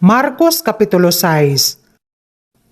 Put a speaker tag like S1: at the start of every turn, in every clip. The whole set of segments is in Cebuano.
S1: Marcos Kapitulo 6.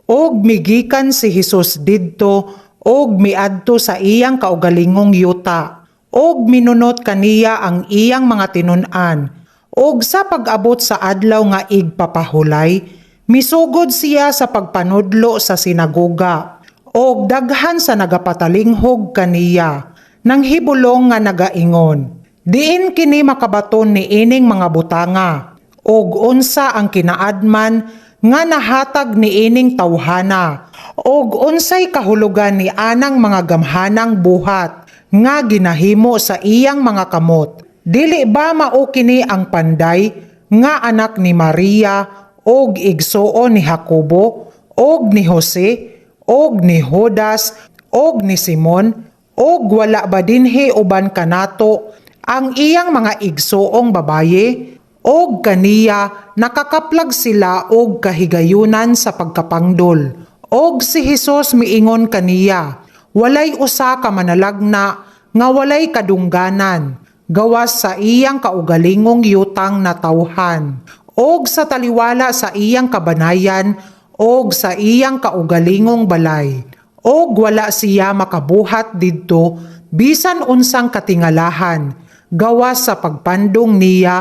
S1: Og migikan si Hesus didto og miadto sa iyang kaugalingong yuta og minunot kaniya ang iyang mga tinun-an. Og sa pag-abot sa adlaw nga igpapahulay, misugod siya sa pagpanudlo sa sinagoga og daghan sa nagapatalinghog kaniya, nang hibulong nga nagaingon, "Diin kini makabaton ni ining mga butanga? Og unsa ang kinaadman nga nahatag ni ining tawhana? Og unsay kahulugan ni anang mga gamhanang buhat nga ginahimo sa iyang mga kamot? Dili ba mao kini ang panday nga anak ni Maria og igsuon ni Jacobo og ni Jose og ni Judas og ni Simon? Og wala ba dinhi uban kanato ang iyang mga igsuong babaye?" Og kaniya nakakaplag sila og kahigayunan sa pagkapangdol. Og si Hesus miingon kaniya, "Walay usa ka manalagna nga walay kadungganan, gawas sa iyang kaugalingong yutang natawhan, og sa taliwala sa iyang kabanayan og sa iyang kaugalingong balay." Og wala siya makabuhat didto bisan unsang katingalahan, gawas sa pagpandong niya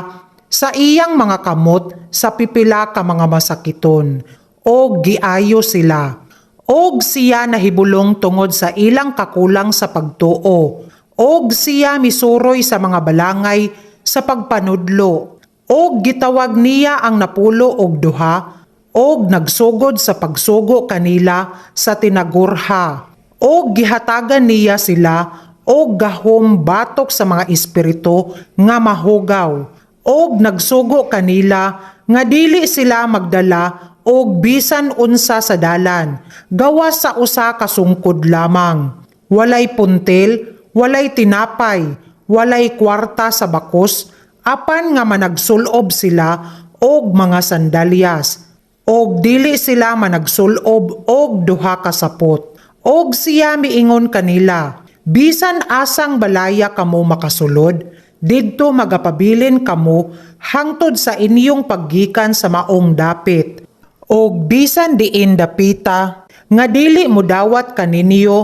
S1: sa iyang mga kamot sa pipila ka mga masakiton, og giayo sila. Og siya nahibulong tungod sa ilang kakulang sa pagtuo. Og siya misuroy sa mga balangay sa pagpanudlo. Og gitawag niya ang 12 og nagsugod sa pagsugo kanila sa tinagurha. Og gihatagan niya sila og gahom batok sa mga espiritu nga mahugaw. Og nagsugo kanila nga dili sila magdala og bisan unsa sa dalan, gawas sa usa ka sungkod lamang. Walay puntil, walay tinapay, walay kwarta sa bakos, apan nga managsulob sila og mga sandalyas. Og dili sila managsulob og duha ka sapot. Og siya miingon kanila, "Bisan asang balaya kamo makasulod, didto magapabilin kamo hangtod sa inyong paggikan sa maong dapit. Og bisan diin dapita nga dili modawat kaninyo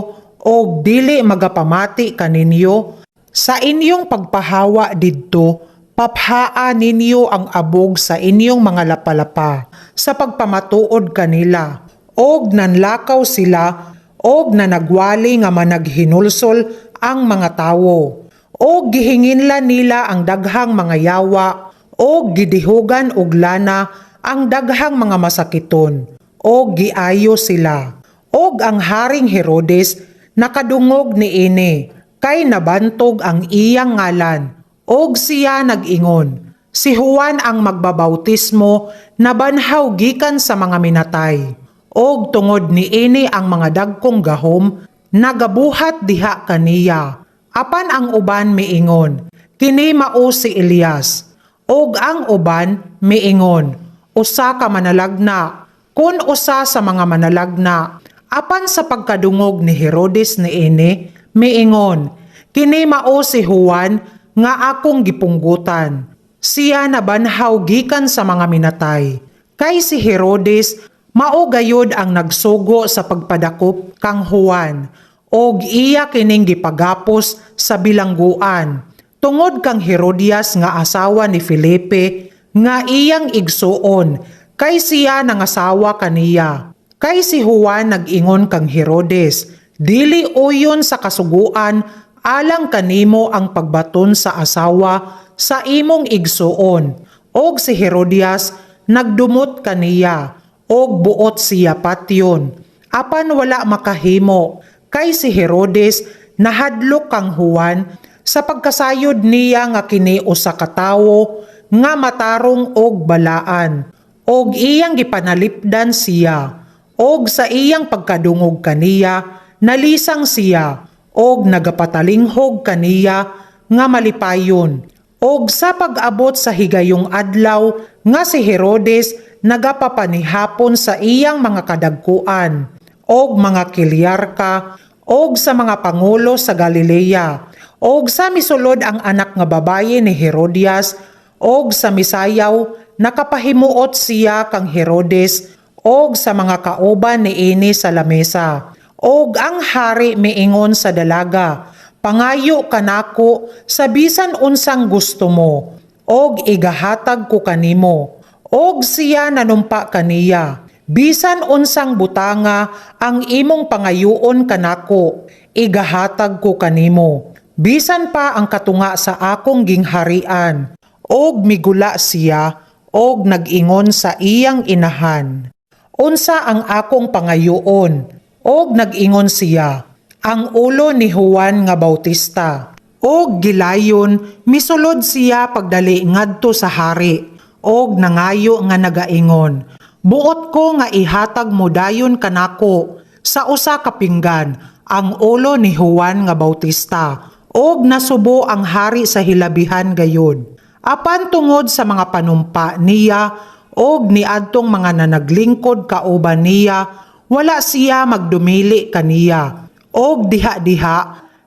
S1: og dili magapamati kaninyo, sa inyong pagpahawa didto, paphaa ninyo ang abog sa inyong mga lapalapa sa pagpamatuod kanila." Og nanlakaw sila og nanagwali nga managhinulsol ang mga tawo. Og gihinginlan nila ang daghang mga yawa og gidihugan og lana ang daghang mga masakiton og giayo sila. Og ang Haring Herodes nakadungog niini, kay nabantog ang iyang ngalan. Og siya nag-ingon, "Si Juan ang magbabautismo nabanhaw gikan sa mga minatay. Og tungod niini ang mga dagkong gahom nagabuhat diha kaniya." Apan ang uban miingon, "Kini mao si Elias." Og ang uban miingon, "Usa ka manalagna, kon usa sa mga manalagna." Apan sa pagkadungog ni Herodes niini, miingon, "Kini mao si Juan nga akong gipunggutan. Siya nabanhaw gikan sa mga minatay." Kay si Herodes mao gayud ang nagsugo sa pagpadakop kang Juan og iya kining gipagapos sa bilangguan tungod kang Herodias nga asawa ni Felipe nga iyang igsuon, kay siya nangasawa kaniya. Kay si Juan nag-ingon kang Herodes, "Dili uyon sa kasuguan alang kanimo ang pagbaton sa asawa sa imong igsuon." Og si Herodias nagdumot kaniya og buot siya patyon. Apan wala makahimo, kay si Herodes nahadlok kang Juan sa pagkasayod niya nga kini usa ka tawo nga matarong og balaan, og iyang gipanalipdan siya. Og sa iyang pagkadungog kaniya, nalisang siya og nagapatalinghog kaniya nga malipayon. Og sa pag-abot sa higayong adlaw nga si Herodes nagapapanihapon sa iyang mga kadagkuan og mga kilyarka og sa mga pangulo sa Galilea, og sa misulod ang anak nga babaye ni Herodias og sa misayaw, nakapahimuot siya kang Herodes og sa mga kauban niini sa lamesa. Og ang hari miingon sa dalaga, "Pangayo kanako sa bisan unsang gusto mo, og igahatag ko kanimo." Og siya nanumpa kaniya, "Bisan unsang butanga ang imong pangayuon kanako, igahatag ko kanimo, bisan pa ang katunga sa akong gingharian." Og migula siya og nag-ingon sa iyang inahan, "Unsa ang akong pangayuon?" Og nag-ingon siya, "Ang ulo ni Juan nga Bautista." Og gilayon misulod siya pagdali ngadto sa hari og nangayo nga nagaingon, "Buot ko nga ihatag mo dayon kanako sa usa ka pinggan ang ulo ni Juan nga Bautista." Og nasubo ang hari sa hilabihan gayud. Apan tungod sa mga panumpa niya og niadtong mga nanaglingkod kauban niya, wala siya magdumili kaniya. Og diha-diha,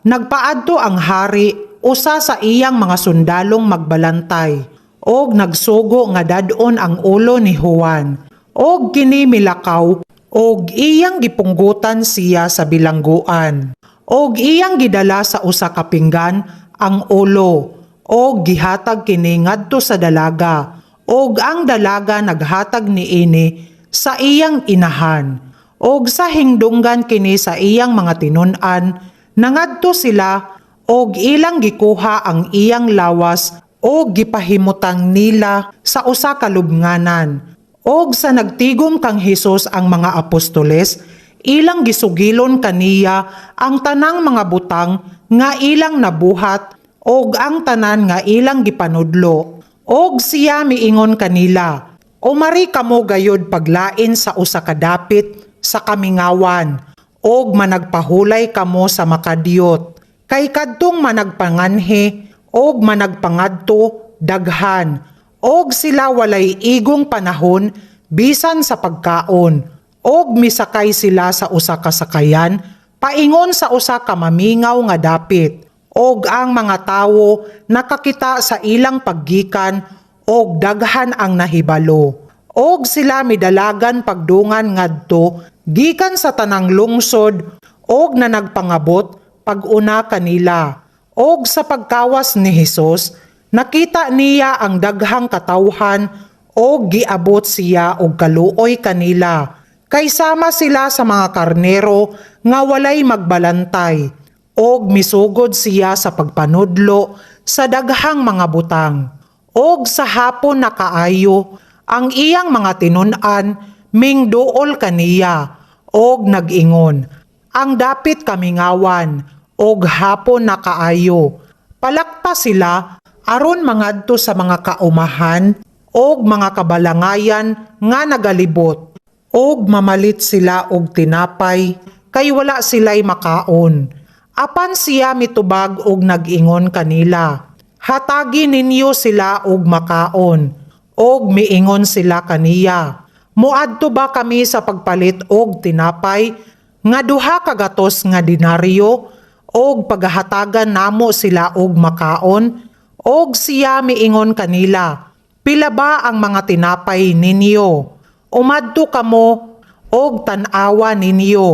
S1: nagpaadto ang hari usa sa iyang mga sundalong magbalantay og nagsugo nga dad-on ang ulo ni Juan. Og kini milakaw og iyang gipunggutan siya sa bilangguan. Og iyang gidala sa usa ka pinggan ang ulo og gihatag kini ngadto sa dalaga. Og ang dalaga naghatag niini sa iyang inahan. Og sa hingdunggan kini sa iyang mga tinun-an, nangadto sila og ilang gikuha ang iyang lawas og gipahimutang nila sa usa ka lubnganan. Og sa nagtigom kang Hesus ang mga apostoles, ilang gisugilon kaniya ang tanang mga butang nga ilang nabuhat og ang tanan nga ilang gipanudlo. Og siya miingon kanila, "Umari kamo gayod paglain sa usa ka dapit sa kamingawan og managpahulay kamo sa makadiyot. Kay kadtong managpanganhi og managpangadto daghan, og sila walay igong panahon bisan sa pagkaon." Og misakay sila sa usa ka sakayan paingon sa usa ka mamingaw nga dapit. Og ang mga tawo nakakita sa ilang paggikan og daghan ang nahibalo. Og sila midalagan pagdungan ngadto gikan sa tanang lungsod og nanagpangabot pag-una kanila. Og sa pagkawas ni Hesus, nakita niya ang daghang katawhan og giabot siya og kaluoy kanila. Kay sama sila sa mga karnero nga walay magbalantay. Og misugod siya sa pagpanudlo sa daghang mga butang. Og sa hapon na kaayo, ang iyang mga tinun-an mingduol kaniya og nag-ingon, "Ang dapit kamingawan og hapon na kaayo. Palakta sila aron mangadto sa mga kaumahan og mga kabalangayan nga nagalibot og mamalit sila og tinapay, kay wala sila'y makaon." Apan siya mitubag og nag-ingon kanila, "Hatagi ninyo sila og makaon." Og miingon sila kaniya, "Moadto ba kami sa pagpalit og tinapay nga 200 nga denaryo og pagahatagan namo sila og makaon?" Og siya miingon kanila, "Pila ba ang mga tinapay ninyo? Umadto kamo og tan-awa ninyo."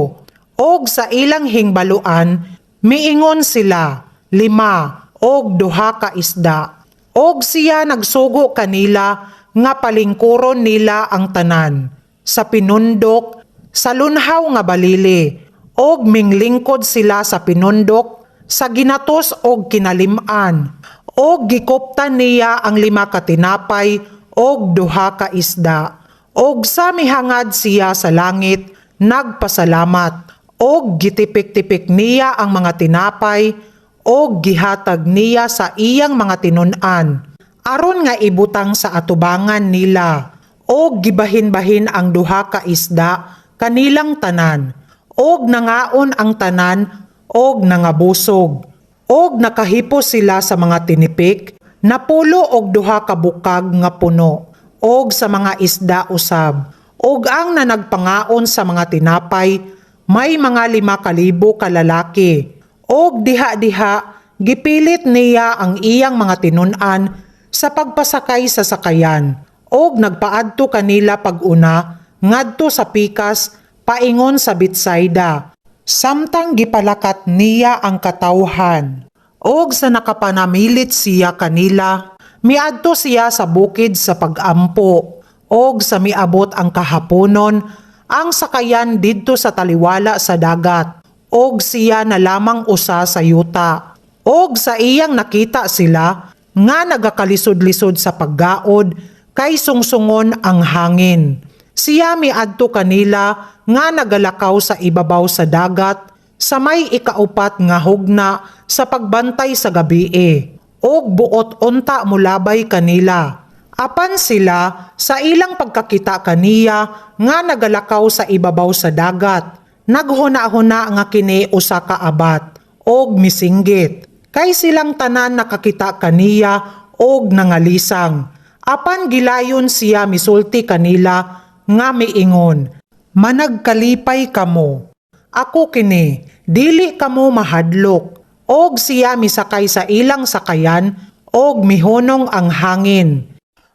S1: Og sa ilang hingbaluan, miingon sila, "Lima og duha ka isda." Og siya nagsugo kanila nga palingkuron nila ang tanan sa pinundok sa lunhaw nga balili, og minglingkod sila sa pinundok sa ginatos og kinalim-an. Og gikuptan niya ang lima ka tinapay og duha ka isda. Og sa mihangad siya sa langit, nagpasalamat. Og gitipik-tipik niya ang mga tinapay og gihatag niya sa iyang mga tinun-an aron nga ibutang sa atubangan nila. Og gibahin-bahin ang duha ka isda kanilang tanan. Og nangaon ang tanan og nangabusog. Og nakahipos sila sa mga tinipik, 92 ka bukag nga puno, og sa mga isda usab. Og ang nanagpangaon sa mga tinapay, may mga 5,000 ka lalaki. Og diha-diha, gipilit niya ang iyang mga tinun-an sa pagpasakay sa sakayan. Og nagpaadto kanila pag-una ngadto sa pikas paingon sa Betsaida, samtang gipalakat niya ang katawhan. Og sa nakapanamilit siya kanila, miadto siya sa bukid sa pagampo. Og sa miabot ang kahaponon, ang sakayan didto sa taliwala sa dagat, og siya na lamang usa sa yuta. Og sa iyang nakita sila nga nagakalisod-lisod sa paggaod kay sungsungon ang hangin, siya miadto kanila nga nagalakaw sa ibabaw sa dagat sa may ikaupat nga hugna sa pagbantay sa gabii, og buot unta molabay kanila. Apan sila, sa ilang pagkakita kaniya nga nagalakaw sa ibabaw sa dagat, naghuna-huna nga kini usa ka abat og misinggit, kay silang tanan nakakita kaniya og nangalisang. Apan gilayon siya misulti kanila nga miingon, "Managkalipay kamo. Ako kini, dili kamo mahadlok." Og siya misakay sa ilang sakayan og mihunong ang hangin.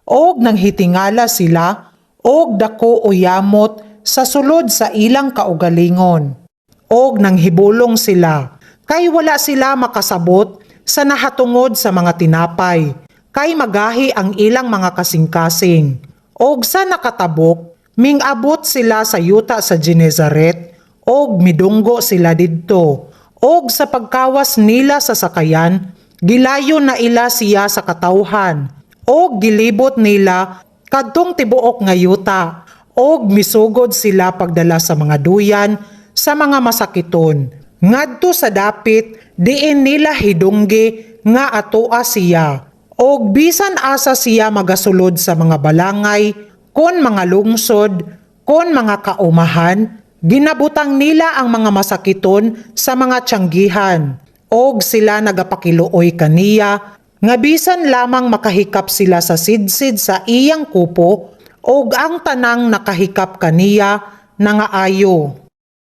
S1: Og nanghitingala sila og dako uyamot sa sulod sa ilang kaugalingon. Og nanghibulong sila kay wala sila makasabot sa nahatungod sa mga tinapay, kay magahi ang ilang mga kasing-kasing. Og sa nakatabok, mingabot sila sa yuta sa Genezaret og midunggo sila didto. Og sa pagkawas nila sa sakayan, gilayon naila siya sa katawhan og gilibot nila kadtong tibuok nga yuta, og misugod sila pagdala sa mga duyan sa mga masakiton ngadto sa dapit diin nila hidunggi nga atoa siya. Og bisan asa siya magasulod, sa mga balangay kon mga lungsod kon mga kaumahan, ginabutang nila ang mga masakiton sa mga tiyanggihan, og sila nagapakiluoy kaniya nga bisan lamang makahikap sila sa sidsid sa iyang kupo, og ang tanang nakahikap kaniya nangaayo.